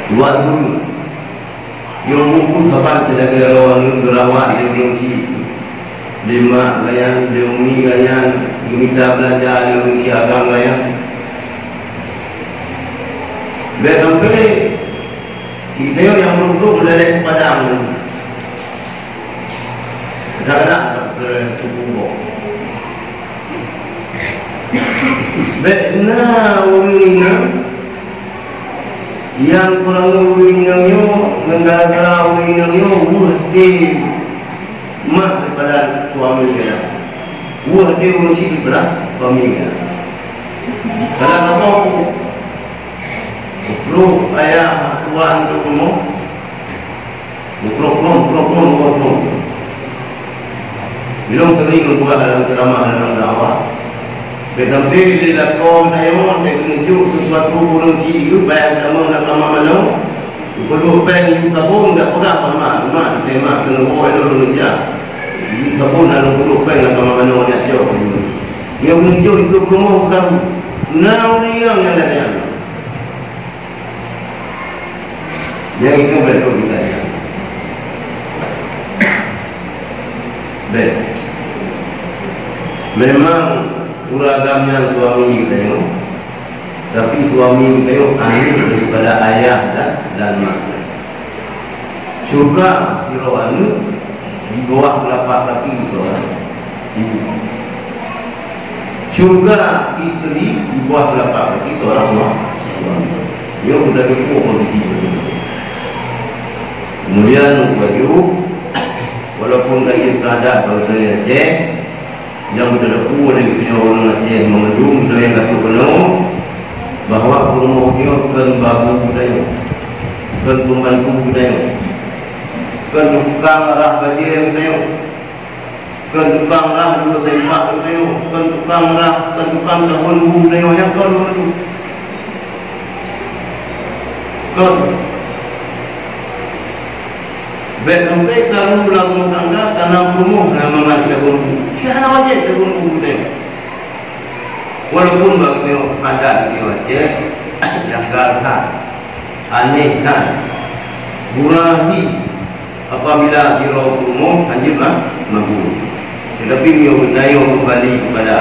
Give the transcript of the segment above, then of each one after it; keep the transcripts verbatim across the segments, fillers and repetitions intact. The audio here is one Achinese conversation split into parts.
Tuan guru, nyoe buku saban lagèe droeneuh geurawat lé ureueng chik. Lé mak geuhnyan, lé umi geuhnyan, geumita beulanja lé ureueng chik agam geuhnyan. Bèk sampai geutanyoe nyang meureumpok meudalek padang. Kadang-kadang, eh, cukup boh. Bèk na ureueng inong nyang kurang ureueng inong nyoe, ngon gara-gara ureueng inong nyoe weueh até mak daripada suami geuhnyan. Weueh até ureueng chik daripada suami geuhnyan. Kadang-kadang, bro, ayah tuan tu semua, Mukrok-krok, mukrok-krok, mukrok-krok. Ilôn seuring lôn peugah dalam ceuramah, dalam dakwah. Bèk sampai lé lakoe geutanyoe, bèk geuneuk jok sesuatu ureueng chik geuh, bèk tamong lam kama manoe. Geupeuduek péng yub sabon, dak peugah bak mak, "Mak, teurimong keuneuk woe lôn, lôn jak." Yub sabon lalu peuduek péng lam kama manoe, jak cok. Nyoe geuneuk jok itu peurumoh geutanyoe. Na ureueng nyang lagèe nyan. Nyang itu beutôi kita. Bèk. Memang ureueng agam nyan suami geutanyoe, tapi suami geutanyoe aneuk daripada ayah dan, dan mak. Syurga sidroe aneuk di bawah telapak kaki seorang ibu. Syurga isteri di bawah telapak kaki seorang sua-, suami. Nyoe sudah cukup posisi. Kemudian, baju, walaupun kain terhadap bahasa Aceh, nyang beuteupeue lé geutanyoe ureueng Aceh mandum, geutanyoe ka keunoe bahwa peurumoh nyoe kon babu geutanyoe, kon pembantu geutanyoe, kon tukang rah bajèe geutanyoe, kon tukang rah dua sempak geutanyoe, kon tukang rah, kon tukang tabon bu geutanyoe, nyang kon mandum. Kon. Bèk sampai karu lam rumoh tangga, kana peurumoh na mangat tabon bu. Nyan hana wajéb tabon bu geutanyoe. Walaupun bak geutanyoe adat geutanyoe Aceh janggal that, aneh that, gurang hi apabila sidroe peurumoh hanjeuet ma-, mabui. Tetapi meunyoe geutanyoe keumbali kepada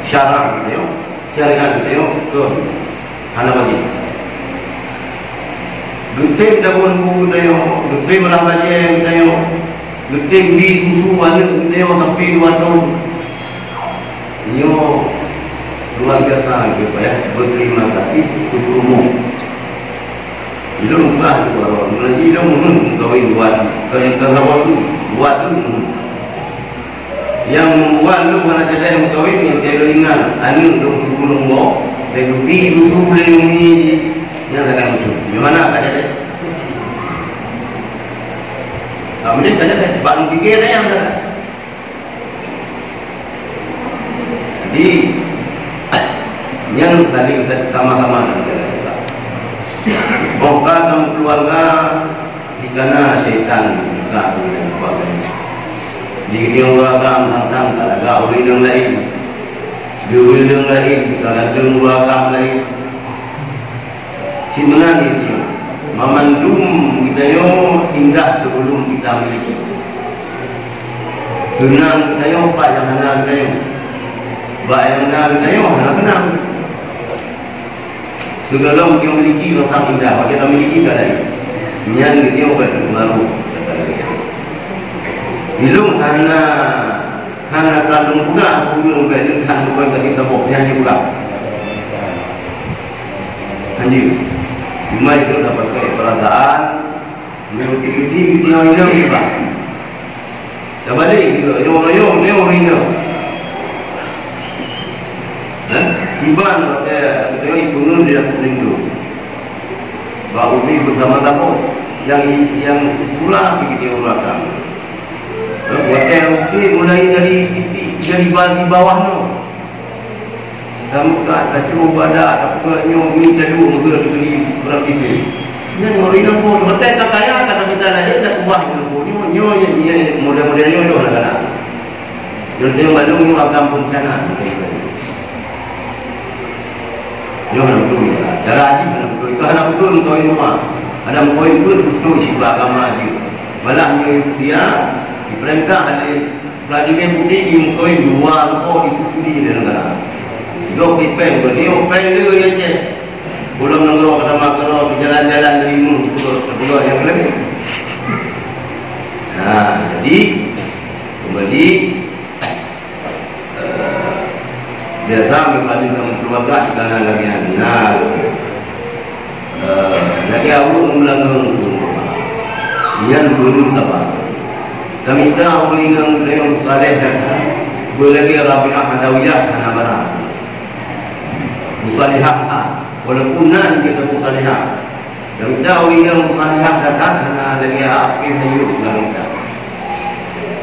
syarak geutanyoe, syariat geutanyoe, kon. Hana wajéb. Geutem tabon bu geutanyoe, geutem rah bajèe geutanyoe, geutem bi susu aneuk geutanyoe sampai dua thôn. Nyoe luar biasa geutanyoe payah berterima kasih keu peurumoh. Ilôn peugah dua thôn, meunajih ilôn meuheueh meukawen dua thôn, kon, kon saboh thôn, dua thôn meuheueh. Nyang membuat lôn hana cit lé meukawen, nyang teuingat aneuk lôn, suku lôn, boh, teugeubri susu lé umi jih, nyang sagai meucue. Di mana ka jadi? Ka meunan ka jadi, bak meupiké nyang sagai. Jadi, nyang saling sa-, sama-sama. Boh ka dalam keluarga, Jika na syaitan buka bulan puasa, di dunia agam tantang talaga ureueng nyang laén, di ureueng nyang laén, di kalangan ureueng agam laén. Sibeuna nyoe, mamandum geutanyoe indah sebelum kita miliki. Seunang geutanyoe pat nyang hana geutanyoe. Bak nyang na geutanyoe hana seunang. Sigohlom geutanyoe miliki rasa indah, watèe tamiliki ka laén. Nyan geutanyoe ka teupeungaruh. Ilôn hana, hana ka lôn peugah ureueng bèk lôn that lôn kasih saboh, nyan jeuet peugah. Hanjeuet. Cuma ilôn na pakai perasaan, meunyoe geutanyoe inong peugah. Tabalek juga, nyoe ureueng nyoe, nyoe ureueng nyoe. Hah? Iban watèe geutanyoe ipeungeut di Datuk Lindong. Bak ubi beusama-sama. Nyang, nyang pula pih geutanyoe ureueng agam. Hah? Watèe ubi mulai dari titik, dari ba-, di bawah nyoe. Kamoe ka tacuba dak, tapeugah nyoe mi taduek meukeue teubeli ureueng bisnis. Nyan ngon inong phon, watèe ka kaya, ka tamita lahé, takeubah ngon phon. Nyoe, nyoe, nyoe, nyoe, model-model nyoe, nyoe hana galak. Nyoe teuh bandum nyoe agam phon sana. Nyoe hana beutôi. Cara jih hana beutôi. Itu hana beutôi meukawen dua. Lam poin pun beutôi sibak agama jih. Malah nyoe usia diperintah lé Vladimir Putin di muka dua rupa disubsidi lé negara. Dok di peng, berdiri peng dia ya cek. Pulang nanggroe ke sama kena berjalan-jalan dari rumah ke pulau yang lebih. Nah, jadi kembali Eh, biasa meupadub lam keuluwarga segala lagèe nyan. Nah, eh, lagèe aweueng meulangong tu, nyan beureueng saban. Tamita ureueng inong-inong saleh dan beulagèe Rabi'ah Adawiyah hana barang. Musalihah, walaupun nan kita musalihah, Garuda ureueng nyang meusalihah that-that hana lagèe akhé sayup garuda.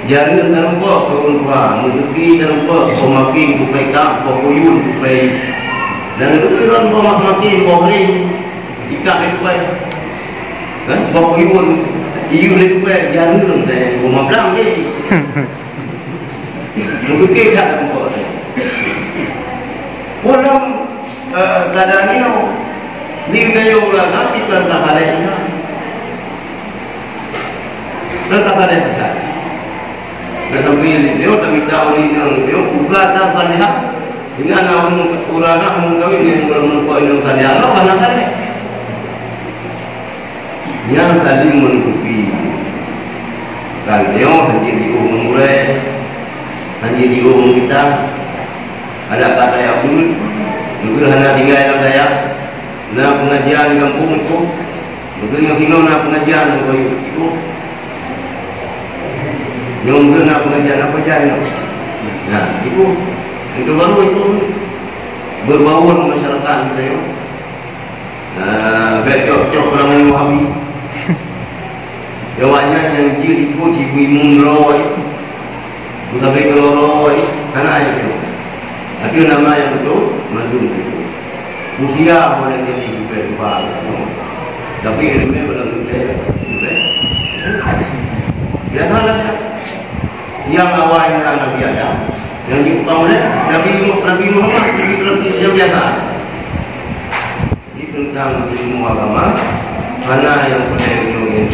Jareueng tarumpok keu ureueng tuha, meuseuki tarumpok, boh makin kupai kah, boh kuyun kupai. Dan itu kan boh makin, boh ring, ikah di kupai. Kan? Boh kuyun, iyuh di kupai, jareueng dan boh mablang deh. Meuseuki that tarumpok. Pulang Eh, keadaan nyoe, di budaya ulama, di peurintah saleh nyoe. Peurintah saleh nyoe. Dan sampai di nyoe, tamita ureueng inong nyoe, buka dan salihah. Dengan ureueng ulama, ureueng kawin yang belum melupa inong salihah, Allah hana saleh. Nyang saling menutupi. Kan nyoe hana jiôh ngon gurèe, hana jiôh ngon kita. Ada kata yang buruk, juga hana tinggai lam dayah. Na pengajian di kampung itu, juga nyang sinoe na pengajian di kampung itu. Nyang juga na pengajian apa jan? Nah, itu, itu baru itu berbaur masyarakat kita ya. Nah, bèk cok-cok ureueng Wahabi. Awaknyan nyang jeuet ikot cibui mundroe, meusabe keuloroe, hana ayah nyoe. Tapi nama nyang beutôi, mandum beutôi. Usia boleh jadi lebih tua, tapi ilmu boleh lebih, lebih. Biasa lah dia. Yang awal Nabi Adam, yang diukang oleh Nabi Mu-, Nabi Muhammad, Nabi, Nabi yang biasa. Di teuntang ilmu agama, hana nyang peureulèe ilmu nyan.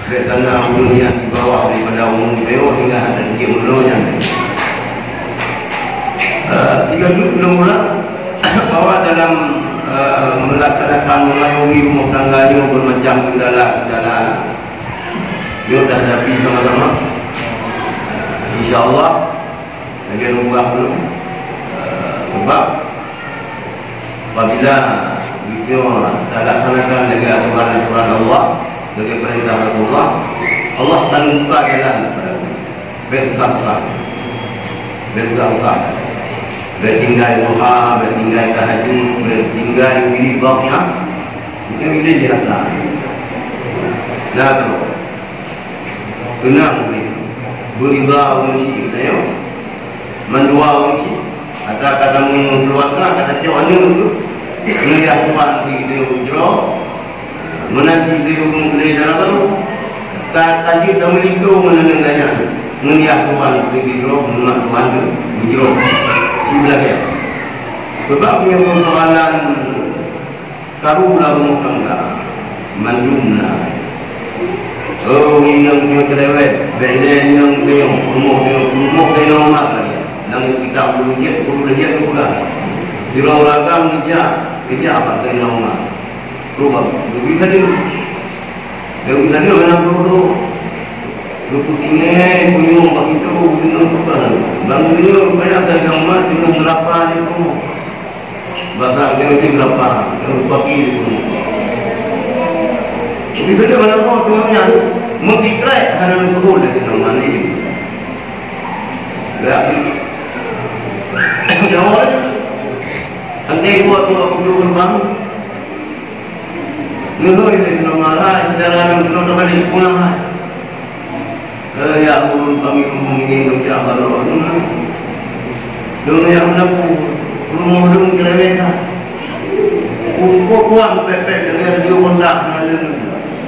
Oleh karena ulôn nyan di bawah daripada umur beliau hingga hana jeuet meunurun nyan. Eh, sigoe teuk lôn ulang bahwa dalam, eh, melaksanakan mengayomi rumah tangga nyoe bermacam kendala-kendala nyoe dah hadapi sama-sama. Insya Allah, lagèe lôn peugah dulu. Eh, sebab Apabila geutanyoe talaksanakan lagèe atoran-atoran Allah, lagèe peurintah Rasulullah, Allah akan buka jalan kepada geutanyoe. Bèk susah-susah. Bèk susah-susah. Bèk tinggai duha, bèk tinggai tahajud, bèk tinggai wirid bawah. Mungkin wirid di atas. Nah, tu. Seunang ubit. Beurida ureueng chik geutanyoe. Mandua ureueng chik. Atra ka tamong keuluwarga, ka tacok aneuk tu. Ngon yah tuan di lé ujoe. Meunan cit lé ureueng lé dara barô. Ka tajeuet tameulinto ngon aneuk gata nyan. Ngon yah tuan di droe, ngon mak tuan di ujoe. Siblah ya. Sebab nyoe persoalan Karu lam rumoh tangga, mandum na. Oh, inong nyoe cerewet, bèk lé inong nyoe, rumoh nyoe, rumoh Saidina Umar lagèe. Lam kitab Bulughul Hujjah, Bulughul Hujjah geupeugah. Sidroe ureueng agam geujak, geujak bak Saidina Umar. Rubah, geubi sadeue. Geubi sadeue hana geudo. Geupeutinggai, punyueng bak pintoe, geudeungoe peugah. Bang nyoe, rupanya Saidina Umar teungoh seulapa di rumoh. Basa kira-kira berapa? Kira bagi itu. Jadi, bila mana kau tuan nyan, meusikrek hana neusuhul dari Saidina Umar ni. Berarti, jawab, andai dua tu aku dulu gerbang, neuhôi dari Saidina Umar, hai, saudara, nang kena terbalik pulang, hai. Eh, ya ampun, kami mungkin kerja baru. Dunia menepu, rumah dong cerewet dah. Ukok uang pepet dengan dia kontak dengan dia.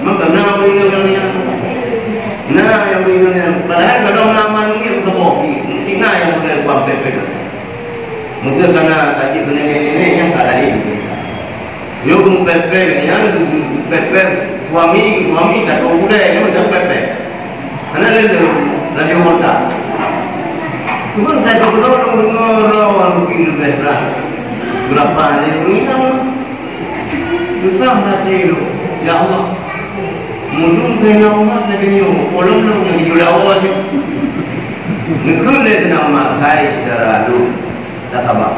Maka na orang yang, yang, na yang orang yang, padahal kalau nama ni kita bohong, mesti na yang boleh uang pepet. Mungkin karena tadi nenek-nenek yang tak ada ni. Yo pepet yang Pèt-pèt, suami, suami ka teuh udai, nyoe dah pèt-pèt. Hana lé lé, laju meuta. Cuma saya kebetulan deungoe orang mungkin lebih lah. Berapa hari ini kan? Susah hati tu. Ya Allah. Mudum saya nak umat lagi nyoe. Polom lom yang jula awal je. Ngeukheun lé teunak umat, hai syedara lôn. Dah sabar.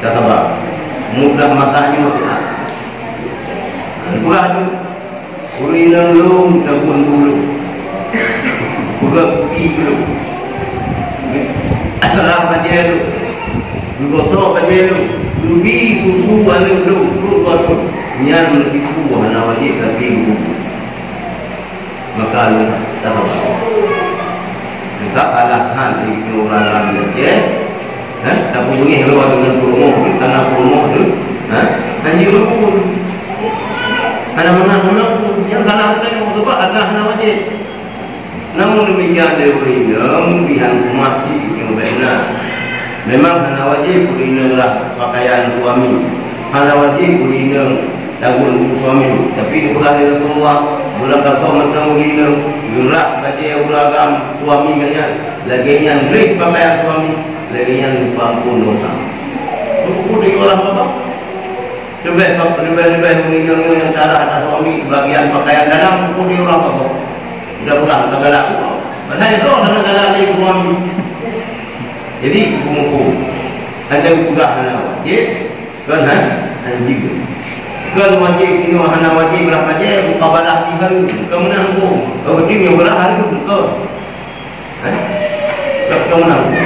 Dah sabar. Mudah masa nyoe siat. Peugah tu. Ureueng inong lôn tabôn bulu. Peugah kupi dulu. Rah bajèe lôn. Geugosok bajèe lôn. Geubi susu aneuk lôn. Lôn bacut. Nyan meusipu hana wajéb tapi geubu. Maka lôn tahu. Teuka salah han di ureueng ramé, ya. Ha? Tapi beungéh lôn deungon peurumoh tu, tanah peurumoh tu. Ha? Hana pun. Hana mangat, hana pun. Nyang salah tu tengok sebab agak hana wajéb. Namun demikian, lé ureueng inong, bihan kumat cit nyoe bèk na. Memang hana wajéb ureueng inong rah pakaian suami. Hana wajéb ureueng inong tabôn buku suami. Tapi dipeugah lé Rasulullah, bulan kasôk mantong ureueng inong geurah bajèe ureueng agam suami nyan, lagèe nyan gleh pakaian suami, lagèe nyan geupeuampôn dosa. Buku di orang apa? Leubeh, leubeh, leubeh ureueng inong nyang tarah atas suami bagian pakaian dalam, buku di orang apa? Udah peugah, udah galak. Padahal itu hana galak lé suami. Jadi, buku-buku. Hana peugah hana wajéb. Kon, ha? Anjing. Kon wajéb, inoe hana wajéb, berapa je, mukabalah tiga dulu. Kau menang, Bu. Kau betul, yang berah hari tu, kau. Ha? Kau, kau menang, Bu.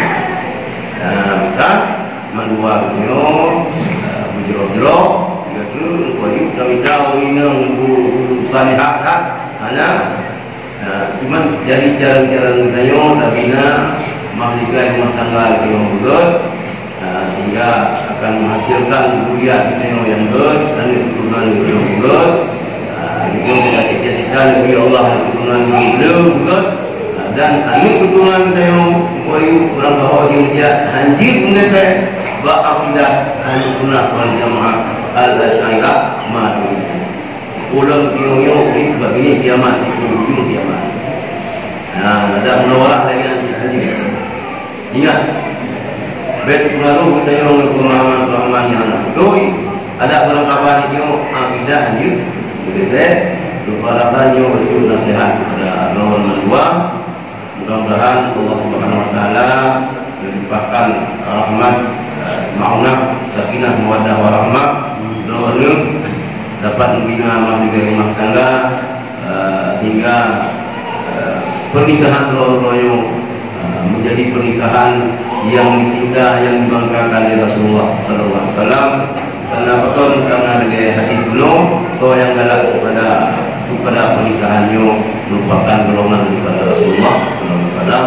Nah, kan? Mandua nyoe, eh, bujroh-jroh, tiga tu, kau yuk, kami tahu, inang, Bu, Bu Salihah, kan? Hana? Nah, cuman jadi jarang-jarang geutanyoe tabina mahligai rumah tangga geutanyoe beugöt, nah, sehingga akan menghasilkan zuriat geutanyoe nyang beugöt, aneuk keturunan geutanyoe beugöt. Nah, itu kita cita-cita Nabi Allah aneuk keturunan geutanyoe beugöt. Nah, dan aneuk keturunan geutanyoe bayu urang gaho jeuet hanjeuet meunasai bak akidah Ahlussunnah wal Jamaah Al-Asy'ariyah Maturidiyah. Ulôn piôh nyoe ubit bak binéh kiamat, siku ujong kiamat. Nah, ada munawarah lagi nanti, nanti. Ingat, bèk teupeungaruh geutanyoe ngon peumahaman-peumahaman nyang hana beutôi. Ada barangkapan nyoe akidah jeuet, beutôi. Lupa rasa nyoe wajib nasihat kepada lawan mandua. Mudah-mudahan Allah Subhanahu wa Taala melimpahkan rahmat, eh, maunah, sakinah, mawaddah warahmah, droeneuh dapat membina mahligai rumah tangga, eh, sehingga, eh, pernikahan droeneuh, eh, menjadi pernikahan yang dicinta, yang dibanggakan oleh Rasulullah sallallahu alaihi wasallam. Karena beutôi, karena lagèe hadis bunoe, soe nyang galak kepada, kepada pernikahan nyoe merupakan golongan daripada Rasulullah sallallahu alaihi wasallam.